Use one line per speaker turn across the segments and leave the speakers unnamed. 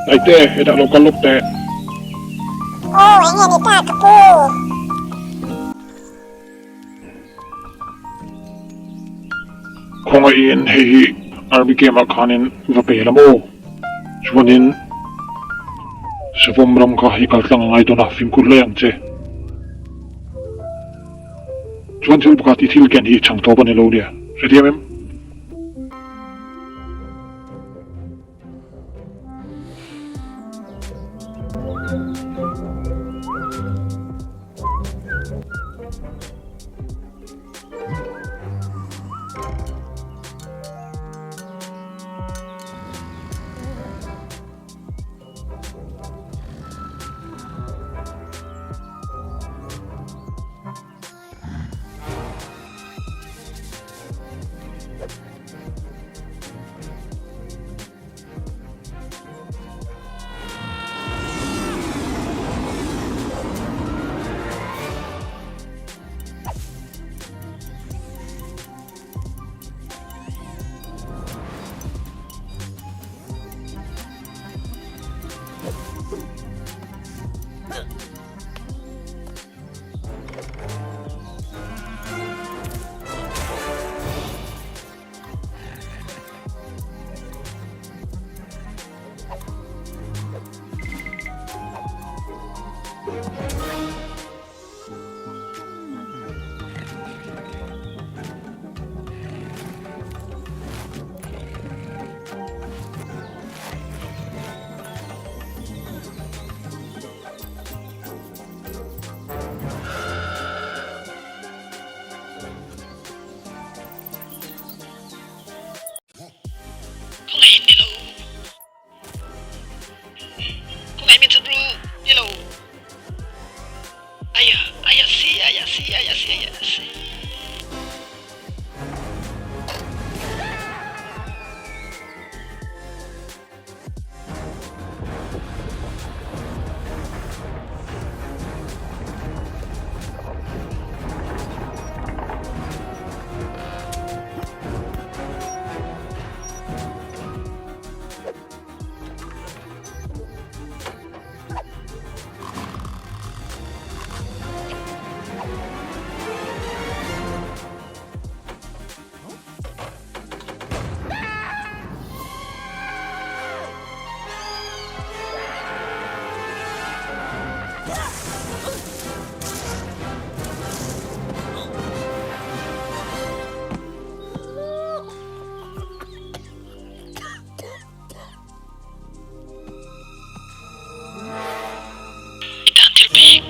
Naite, hetah lo kal lawk teh.
Aw, eng nge ni ta ka pu?
Khawngaihin hei hi Army camp ah khanin va pe la maw? Chuanin Savawm ram kha i kal tlang a ngai dawn a, fimkhur hle ang che. Chuan thil pakhat i thil ken hi chhang tawp a ni lo nia, hrethiam em?
Khawngaihin ni lo. Khawngaihin min chhan ru ni lo. Aya, aya si, aya si, aya si, aya si. I tan thil pek.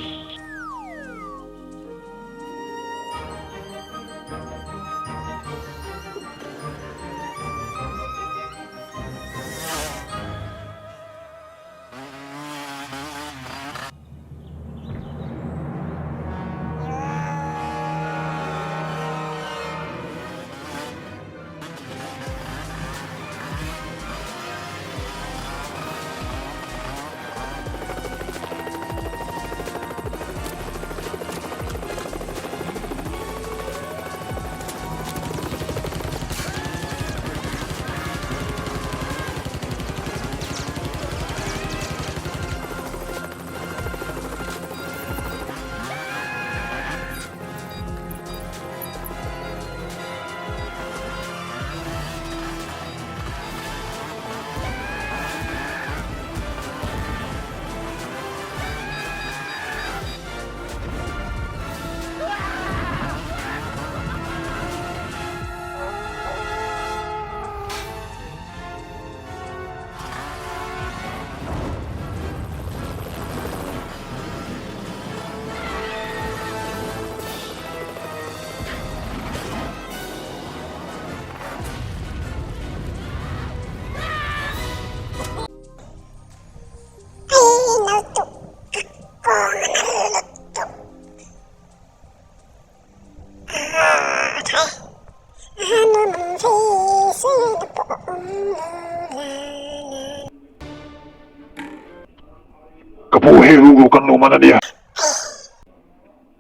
Ka pu hei rukru kan lo man a nia.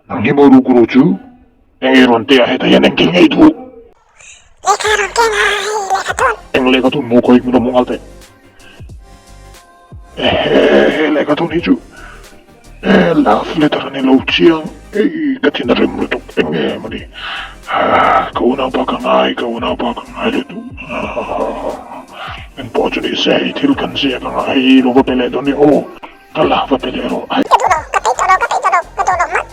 Nang hi maw rukru chu? Eng ei rawn teh a hetah hian engthil ngei duh?
Lehkha rawn keng a, hei lehkha thawn.
Eng lehkha thawn maw khawi hmun a hmu nghal teh? Ehe, he lehkha thawn hi chu e love letter a ni lo chiang. Ei, ka thin a rem lutuk eng em a ni. Ka unaupa ka ngai, ka unaupa ka ngai lutuk. Engpawh chu ni se hei thil kan ziak anga hei lo va pe leh dawn nia aw, ka la va pe leh rawh.
Ka duh lo, ka peih tawh lo, ka peih tawh lo, ka duh lo hmak.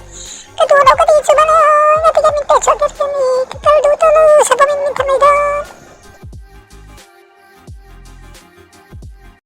Ka duh lo ka tih chu bana, ngati hian min pek chhuah tir che ni, ka kal duh tawh lo, savawmin min tha mai dawn.